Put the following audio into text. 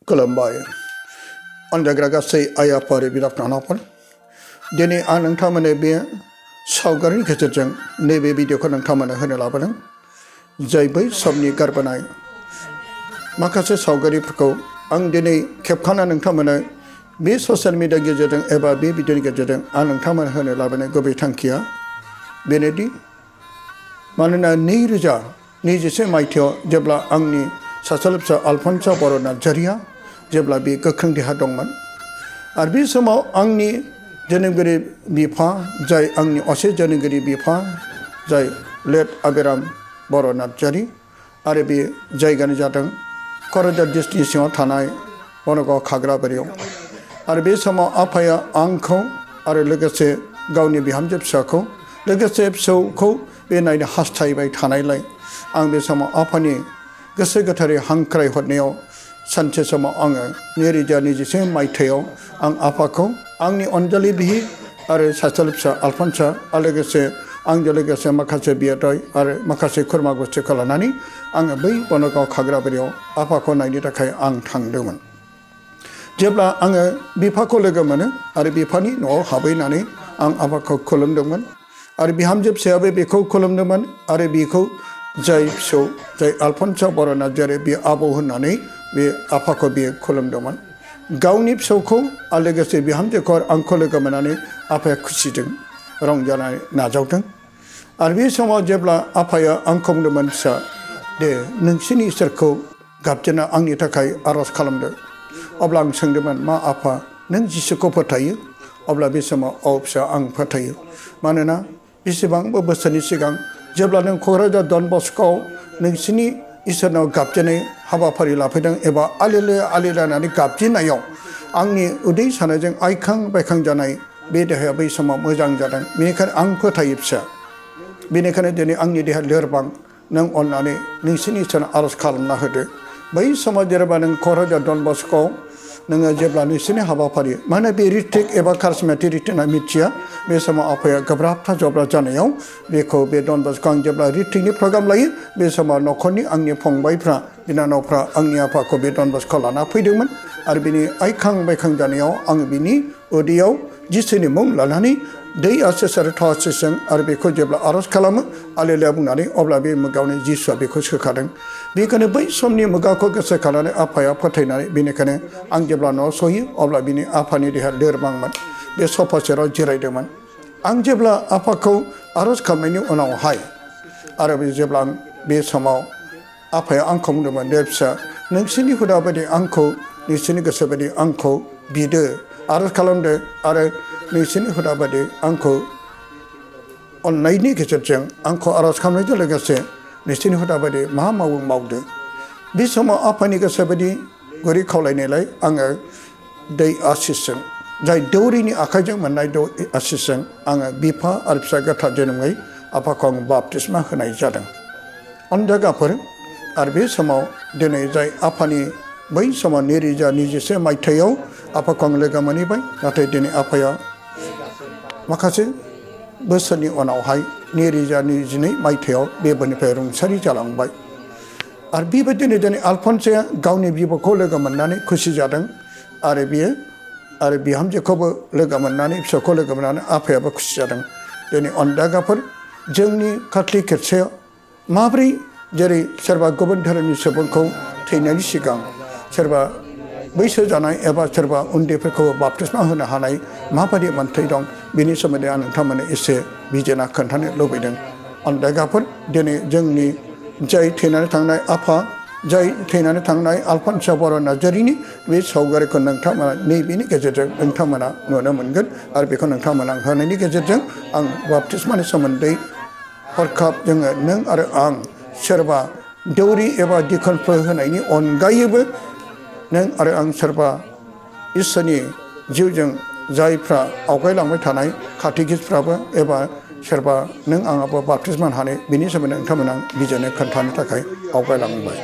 खुलुमबाय अनजाग्रा गासै आइ आफा बिदा फंबायफोर दिनै आं नोंथांमोननो बे सावगारिनि गेजेरजों नैबे भिडिअखौ नोंथांमोननो होनो लाबोदों जाय बै समनि गारबोनाय माखासे सावगारिफोरखौ आं दिनै खेबखाना नोंथांमोननो बे ससियेल मिडियानि गेजेरजों एबा बे भिडिअनि गेजेरजों आं नोंथांमोननो होनो लाबोनाय गुबै थांखिया बेनोदि मानोना 2021 मायथाइयाव जेब्ला आंनि सासे फिसा आलफनस बर' नार्जारिया जेब्ला बे गोख्रों देहा दंमोन आरो बे समाव आंनि जोनोमगिरि बिफा जाय आंनि असे जोनोमगिरि बिफा जाय लेट आबिराम बर' नार्जारि आरो बे जायगानि जादों क'क्राझार डिस्ट्रिक्टनि सिङाव थानाय बनगाव खाग्राबारियाव आरो बे समाव आफाया आंखौ आरो लोगोसे गावनि बिहामजो फिसाखौ लोगोसे फिसौखौ बे नायनो हास्थायबाय थानायलाय आं बे समाव आफानि गोसो गोथारै हांख्रायहरनायाव सानसे समाव आङो 2021 मायथाइयाव आं आफाखौ आंनि अनजालि बिहि आरो सासे फिसा आलफनसा आरो लोगोसे आंजों लोगोसे माखासे बियादै आरो माखासे खुरमा गुस्थिखौ लानानै आङो बै बनगाव खाग्राबारियाव आफाखौ नायनो थाखाय आं थांदोंमोन। जेब्ला आङो बिफाखौ लोगो मोनो आरो बिफानि न'आव हाबहैनानै आं आफाखौ खुलुमदोंमोन आरो बिहामजो फिसायाबो बेखौ खुलुमदोंमोन आरो बेखौ जाय फिसौ जाय आलफनस बर' नार्जारि बे आबौ होननानै बे आफाखौ बियो खुलुमदोंमोन। गावनि फिसौखौ आरो लोगोसे बिहामजोखौ आंखौ लोगो मोननानै आफाया खुसिजों रंजानाय नाजावदों आरो बे समाव जेब्ला आफाया आंखौ बुंदोंमोन फिसा दे नोंसिनि इसोरखौ गाबज्रिना आंनि थाखाय आर'ज खालामदो अब्ला आं सोंदोंमोन मा आफा नों जिसुखौ फोथायो अब्ला बे समाव औ फिसा आं फोथायो मानोना बेसेबांबो बोसोरनि सिगां जेब्ला नों क'क्राझार डन बस्क'आव नोंसिनि इसोरनाव गाबज्रिनाय हाबाफारि लाफैदों एबा आलि लानानै गाबज्रिनायाव आंनि उदै सानायजों आइखां बायखां जानाय बे देहाया बै समाव मोजां जादों बेनिखायनो आं फोथायो फिसा बेनिखायनो दिनै आंनि देहा लोरबां नों अननानै नोंसिनि इसोरनाव आर'ज खालामना होदो। बै समाव जेनेबा नों क'क्राझार डन बस्क'आव नोङो जेब्ला नोंसिनि हाबाफारि माने बे रिट्रिक एबा कारिजमेटिक रिट्रिकना मिथिया बे समाव आफाया गोब्राबथा जब्रा जानायाव बेखौ बे डन बस्क'आव आं जेब्ला रिट्रिकनि प्रग्राम लायो बे समाव न'खरनि आंनि फंबायफ्रा बिनानावफ्रा आंनि आफाखौ बे डन बस्क'आव लाना फैदोंमोन आरो बिनि आइखां बायखां जानायाव आङो बिनि उदैयाव जिसुनि मुं लानानै दै आसिस आरो थाव आसिसजों आरो बेखौ जेब्ला आर'ज खालामो आलेलुया बुंनानै अब्ला बे मुगायावनो जिसुआ बेखौ सोखादों। बेखायनो बै समनि मुगाखौ गोसोखांनानै आफाया फोथायनानै बेनिखायनो आं जेब्ला न'आव सहैयो अब्ला बिनि आफानि देहाया लोरबांमोन बे सफा सेराव जिरायदोंमोन। आं जेब्ला आफाखौ आर'ज खालामनायनि उनावहाय आरो जेब्ला आं बे समाव आफाया आंखौ बुंदोंमोन दे फिसा नोंसोरनि हुदा बायदि आंखौ नोंसोरनि गोसो बायदि आंखौ बिदो आर'ज खालामदो आरो नोंसोरनि हुदा बायदि आंखौ अननायनि गेजेरजों आंखौ आर'ज खालामनायजों लोगोसे नोंसोरनि हुदा बायदि मा मावो मावदो। बे समाव आफानि गोसो बायदि गुरै खावलायनायलाय आङो दै आसिसजों जाय दौरिनि आखाइजों मोननाय दै आसिसजों आङो बिफा आरो फिसा गोथार जोनोमै आफाखौ आं बाप्तिस्मा होनाय जादों। अनजागाफोर आरो बे समाव दिनै जाय आफानि बै समाव 2021 मायथाइयाव आफाखौ आं लोगो मोनहैबाय नाथाय दिनै आफाया माखासे बोसोरनि उनावहाय 2022 मायथाइयाव बे बुहुमनिफ्राय रुंसारि जालांबाय आरो बेबायदिनो दिनै आलफनसाया गावनि बिब'खौ लोगो मोननानै खुसि जादों आरो बियो आरो बिहामजोखौबो लोगो मोननानै फिसौखौ लोगो मोननानै आफायाबो खुसि जादों। दिनै अनजागाफोर जोंनि काथलिक गिर्जायाव माब्रै जेरै सोरबा गुबुन धोरोमनि सुबुंखौ थैनायनि सिगां सोरबा बैसो जानाय एबा सोरबा उन्दैफोरखौ बाप्तिस्मा होनो हानाय माबायदि मोन्थाय दं बेनि सोमोन्दै आं नोंथांमोननो एसे बिजिरना खोन्थानो लुबैदों। अनजागाफोर दिनै जोंनि जाय थैनानै थांनाय आफा जाय थैनानै थांनाय आलफनस बर' नार्जारिनि बे सावगारिखौ नोंथांमोना नैबेनि गेजेरजों नोंथांमोना नुनो मोनगोन आरो बेखौ नोंथांमोना होनायनि गेजेरजों आं बाप्तिस्मानि सोमोन्दै हरखाब जोङो नों आरो आं सोरबा दौरि एबा दिखनफोर होनायनि अनगायैबो नों आरो आं सोरबा इसोरनि जिउजों जायफ्रा आवगायलांबाय थानाय काटेकिस्टफ्राबो एबा सोरबा नों आंहाबो बाप्तिस्मा हानाय बिनि सोमोन्दै नोंथांमोना बिजिरनो खोन्थानो थाखाय आवगायलांबाय।